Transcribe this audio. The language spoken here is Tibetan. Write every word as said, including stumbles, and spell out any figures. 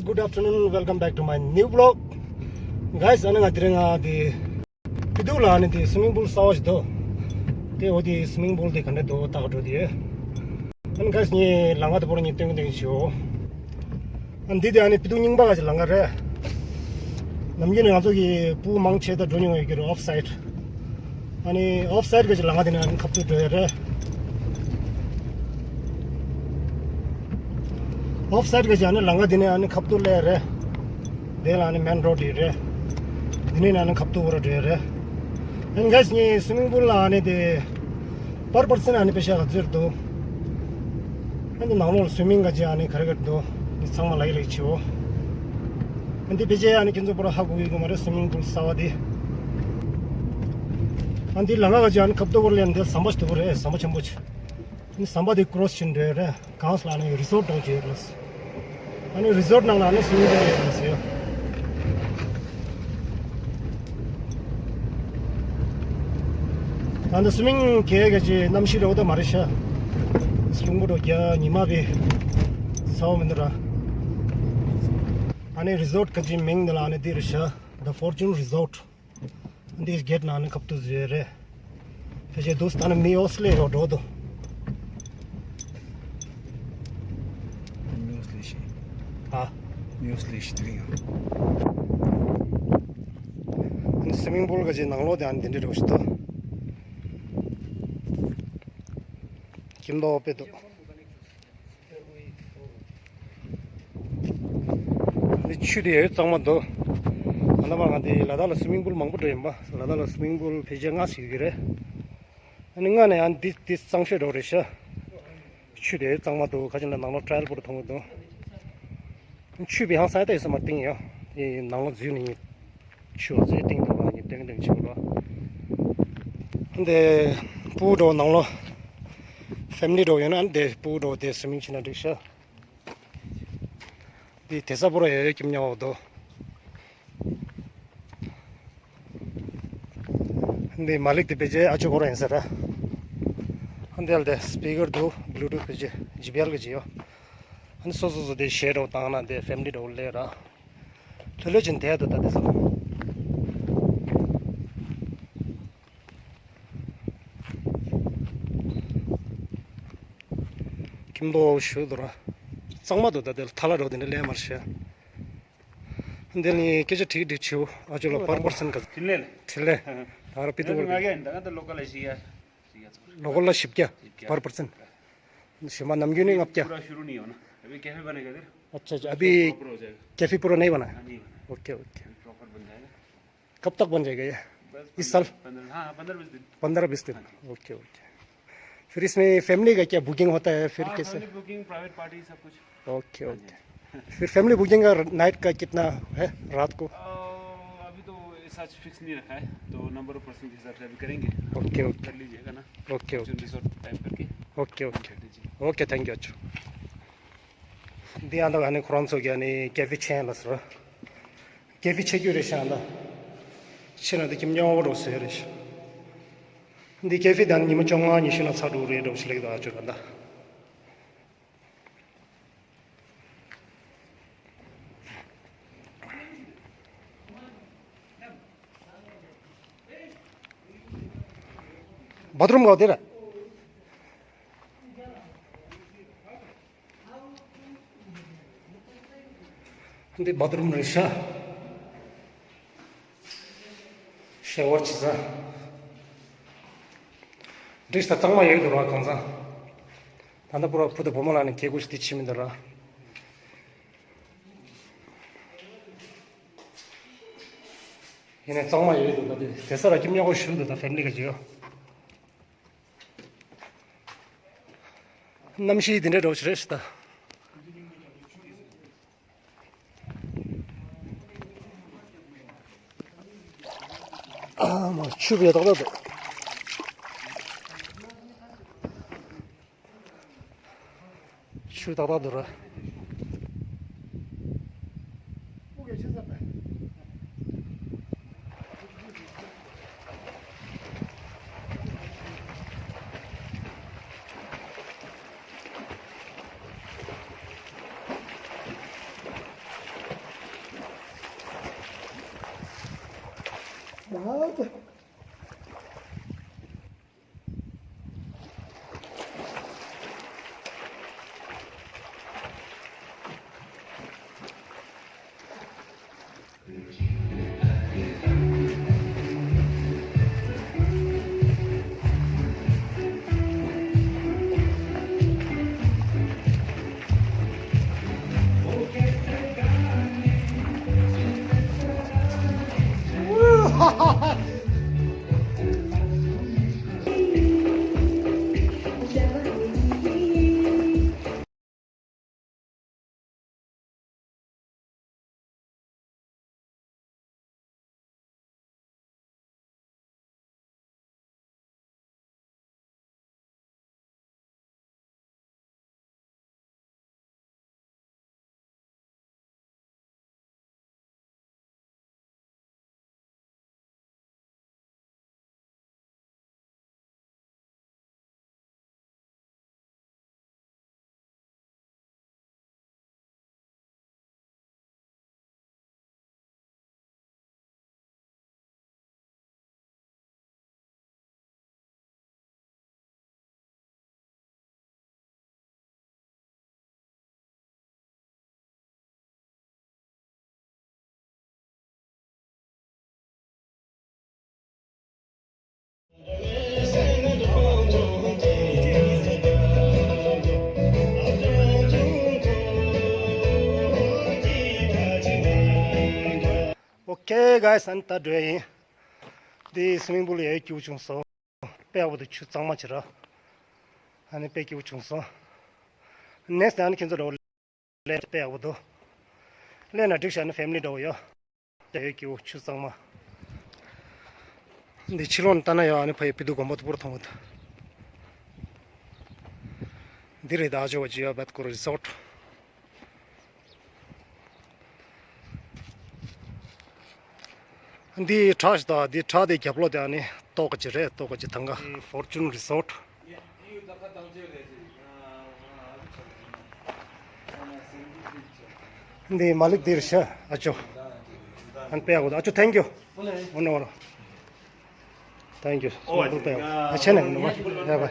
Good afternoon, welcome back to my new vlog. Guys, ཨ་ནི་ང་དེ་རིང་ང་དེ་པི་དུག་ལ་ཨ་ནི་དེ་སུ་མིང་པུལ་གསར་པ་ཞིག་འདུག་དེ་འོ་དེ་སུ་མིང་པུལ་དེ་ག་འདྲ་འདུག་ལྟ་ག་འགྲོ་དེ་ཡོད། ཨ་ནི་guys, ངས་ལམ་ཁ་དེ་པོར་ངས་སྟོན་གི་སྟོན་གི་བྱེད་འོ། ཨ་ནི་འདི་དེ་ཨ་ནི་པི་དུག་རྙིང་པ་ག་ཅིག་ལམ་ཁ་རེད། ནམ་རྒྱུན་ནས་ང་ཚོ་གི་ཕྲུ་གུ་མང་ཆེ་ད་འགྲོ་མྱོང་ཡོད་ཀྱི་རེད། ཨོཕ་སའིད། ཨ་ནི་ཨོཕ་སའིད་ག་ཅིག་ལམ་ཁ་དེ་ནས་ཨ་ནི་ཁ་པར་འགྲོ་ཡོད་རེད། ཨོཕ་སའིད་ག་ཅིག་ཨ་ནི་ལམ་ཁ་དེ་ནས་ཨ་ནི་ཁ་པར་སླེབས་རེད། དེ་ལ་ཨ་ནི་མེན་རོ་ཌི་རེད། དེ་ནས་ཨ་ནི་ཁ་པར་བོར་འགྲོ་ཡོད་རེད། ཨ་ནི་guys, ངས་སུ་མིང་པུལ་ལ་ཨ་ནི་དེ་པར་པར་སན་ཨ་ནི་པེ་ཤ་ག་ཚོད་འདུག་ཨ་ནི་ནང་ལོགས་ལ་སུ་མིང་ག་ཅིག་ཨ་ནི་ག་རེ་ག་རེ་འདུག་འདི་ཚང་མ་ལབ་ཡག་ལབ་ཡག་བྱེད་འོ། ཨ་ནི་དེ་ཕལ་ཆེར་ཨ་ནི་ཁྱེད་ཚོ་པོ་ར་ཧ་གོ་གི་ཡོད་མ་རེད། སུ་མིང་པུལ་གསར་པ་དེ། ཨ་ནི་དེ་ལམ་ཁ་ག་ཅིག་ཨ་ནི་ཁ་པར་བོར་ལ་ཨ་ནི་དེ་ཟམ་པ་ཞིག་འདུག་རེད། ཟམ་པ་ཆེན་པོ་ཅིག་ཨ་ནི་ཟམ་པ་དེ་ཀོ་རོ་སི་བྱེད་འགྲོ་ཡོད་རེད། གང་ས་ལ་ཨ་ནི་རི་སོར་ཊི་འདྲ་བོ་ཅིག་ཡོད་རེད། ཨ་ནི་རི་སོར་ཊི་ནང་ལ་ཨ་ནི་སུ་མིང་ག་ཡོད་རེད་ཟེར། ད་ལྟ་སུ་མིང་ག་ག་ཅིག་གནམ་གཤིས་འདྲ་བོ་ད་མ་རེད་ཤག་རླུང་པོ་འདྲ་བོ་རྒྱག་ཉི་མ་བི་ཚ་བོ་མི་འདུག་ར། ཨ་ནི་རི་སོར་ཊི་ག་ཅིག་མིང་འདི་ལ་ཨ་ནི་འདི་རེད་ཤག The Fortune Resort. འདིའི་གེ་ཊི་ནང་ནས་ཁ་པར་བཟོས་རེད། ཕལ་ཆེར་འདུག་སེ་ད་ནི་མི་ཡོད་སེ་སླེབས་ཡོད་འགྲོ་འདུག་མི་ཡོད་སེ་སླེབས་ཤག་ཨ། མི་ཡོད་སེ་སླེབས་ཤག་དེ་རིང་ཡང་། སུ་མིང་པུལ་ག་ཅིག་ནང་ལོགས་དེ་ཨ་ནི་དེ་འདྲ་འདྲ་བོ་ཞིག་འདུག་ཁྱིམ་ཐོག་དཔེ་འདུག་འདི་ཆུ་དེ་ཡོད་གཙང་མ་འདུག་ད་ལྟ་བར་ང་དེ་ལ་དྭགས་ལ་སུ་མིང་པུལ་མང་པོ་འགྲོ་ཡིན་པ། ལ་དྭགས་ལ་སུ་མིང་པུལ་ཕལ་ཆེར་ལྔ་ཞིག་ཡོད་ཀྱི་རེད། ཨ་ནི་ལྔ་ནས་ཡང་འདི་འདི་གཙང་ཤོས་འདྲ་བོ་རེད་ཤག་ཆུ་དེ་གཙང་མ་འདུག་ཁ་ཅིག་ལ་ནང་ལོགས་ཊའིལ་པོ་ར་མཐོང་གི་འདུག་ཆུ་བི་ཧང་སང་ཡ་ད་ཡོད་ས་མ་ཏིང་ཡོད། ཨེ་ནང་ལོགས་འཛུལ་ནས་ཡིན། ཆུ་བ་ཚོའི་སྟེང་དུ་བ་ཡིན་ཏིང་ཏིང་ཆུ་བ། འདི་ཕྲུ་གུ་འགྲོ་ནང་ལོགས་ཕེ་མི་ལི་འགྲོ་ཡོད་ན་འདི་ཕྲུ་གུ་འགྲོ་དེ་སུ་མིང་བྱེད་ན་འགྲིག་ཤག་འདི་དེ་ས་པོ་ར་ཡོད་ཡོད་ཀྱི་མཉམ་འོག་ཏུ། འདི་མ་ལིག་དེ་ཕལ་ཆེར་ཨ་ཅོ་ཁོ་ར་ཡིན་ས་ར། འདི་ལ་དེ་སི་པི་ཀར་འདུག་བྷུ་ལུ་ཊུ་ཐི་ཕལ་ཆེར་ཇེ་བྷི་ཨེལ་གི་ཅིག་ཡོད། ཨ་ནི་སོ་སོ་སོ་དེ་གཞས་འདྲ་བོ་བཏང་ན་དེ་ཕེ་མི་ལི་འདྲ་བོ་སླེབས་ར། ལྷོད་ལྷོད་ཅིག་བསྡད་འདུག་ད་དེ་ཚོ། ཁྱིམ་ཐོག་ཞུ་འདུག་ར། གཙང་མ་འདུག་ད་དེ་ལ་ཐལ་བ་འདྲ་བོ་དེ་འདྲ་སླེབས་མ་རེད་ཤག་འདི་ནི་སྐད་ཆ་དྲིས་དྲིས་བྱེད་འོ། ཨ་ཅོ་ལ་པར་པར་སན་ག་འཕྲིན་ལས། འཕྲིན་ལས། ད་ར་པི་ཏུ་ང་གི་ད་ང་ད་ལོ་ཀལ་ལ་ཞིག་ཡ། ཞིག་ཡ་ཚོ། ལོ་ཀལ་ལ་བཞི་བརྒྱ། བཞི་བརྒྱ། པར་པར་སན། ཞི་མ་ནམ་རྒྱུན་ནི་ལྔ་བརྒྱ། पूरा शुरू नहीं हो ना। अभी कैफे बनेगा इधर। अच्छा, अच्छा, अभी प्रॉपर हो जाएगा। कैफे पूरा नहीं बना है? हाँ, नहीं बना है। Okay, okay. प्रॉपर बन जाएगा। कब तक बन जाएगा ये? बस इस साल? पन्द्रह, हाँ, हाँ, पन्द्रह बीस दिन। पन्द्रह बीस दिन। हाँ जी। Okay, okay. फिर इसमें फैमिली का क्या बुकिंग होता है, फिर हाँ, कैसे? फैमिली बुकिंग, प्राइवेट पार्टी, सब कुछ। ओके, हाँ जी। ओके। फिर फैमिली बुकिंग का नाइट का कितना है, रात को? अ, अभी तो ऐसा फिक्स नहीं रखा है, तो नंबर ऑफ पर्सन के हिसाब से अभी करेंगे। Okay, okay. कर लीजिएगा ना। Okay, okay. रिसोर्ट टाइप करके। Okay, okay. कर लीजिए। ओके, थैंक यू, अच्छा। འདི་ཡང་ད་ཨ་ནི་ཁོ་རང་ཚོ་གི་ཨ་ནི་ཀེ་ཧྥེ་ཆེན་ལ་ཟེར། ཀེ་ཧྥེ་ཆེ་རྒྱུ་རེད་ཤག་ད། ཕྱིན་ན་འདི་ཁྱིམ་རྙིང་པ་འདྲ་བོ་བཟོས་རེད་ཤག་འདི་ཀེ་ཧྥེ་ད་ཉི་མ་བཅོ་ལྔ་ཉི་ཤུ་ན་ཚར་འགྲོ་རེད་འདྲ་བོ་ཞིག་ལེགས་ད། ཨ་ཅོ་ད་ད། བཱ་ཐི་རུམ་ག་དེ་ར། འདི་བཱ་ཐི་རུམ་རེད་ཤག་ཤ་ཝར་བྱེད་ས། འགྲིག་ད། གཙང་མ་ཡོད་འདུག་ར་གང་ཚང་། ད་ལྟ་པུ་ར་བུ་དང་བུ་མོ་ལ་ནི་སྐྱེ་དགུ་ཞིག་དེ་ཕྱིན་མི་འདུག་ར། ཡིན་ནའི་གཙང་མ་ཡོད་འདུག་ད་དེ་དེ་ས་ར་ཁྱིམ་ཉག་གོ་ཞུ་འདུག་ད་ཕེ་མི་ལི་ག་ཅིག་ཡོད། གནམ་གཤིས་འདི་འདྲ་འདྲ་བོ་ཞིག་རེད་ཤག་ད། ཨ་མ་ཆུ་བས་ཏག་ཏག་འདུག་ཆུ་ཏག་ཏག་འདུག་ར། ཨ་ཙི། Okay, guys, ཨ་ནི་ད་འགྲོ་ཡ་ཡིན། འདི་སི་མིང་པུལ་ཡོད་རྒྱུ་བྱུང་སོང་། དཔེ་ཡག་པོ་འདུག་ཆུ་གཙང་མ་བྱས་ར། ཨ་ནི་དཔེ་སྐྱིད་པོ་བྱུང་སོང་། ནེགསི་ཨ་ནི་ཁྱེད་ཚོ་འགྲོ་ལས་དཔེ་ཡག་པོ་འདུག་ལས་ན་འགྲིག་ཤག་ཨ་ནི་ཕེ་མི་ལི་འགྲོ་ཡོད། དཔེ་ཡོད་རྒྱུ་ཆུ་གཙང་མ། འདི་ཕྱི་ལོགས་ནས་ལྟ་ན་ཡང་ཨ་ནི་ཕ་ཡི་པི་དུ་དགོན་པ་དུ་པུར་མཐོང་གི་འདུག་འདི་རེད་ད་ཨ་ཇོ་བ་ཇི་ཡ་བད་ཀོ་རི་སོཊ། འདི་བྲག་ཞིག་དང་འདི་བྲག་དེ་རྒྱབ་ལོགས་དེ་ཨ་ནི་ཏོག་ཅིག་རེད། ཏོག་ཅིག་ཐང་ག་ཕོར་ཅུན་རི་སོཊ། འདི་མ་ལིག་འདིར་ཤ་ཨ་ཅོ། ཨན་པེ་ཨ་གོ་ཨ་ཅོ། Thank you. ཨོ་ནོ་ཨོ་ནོ། Thank you. ཨ་ཆེ་ནས་ནོ་ཡ་བ།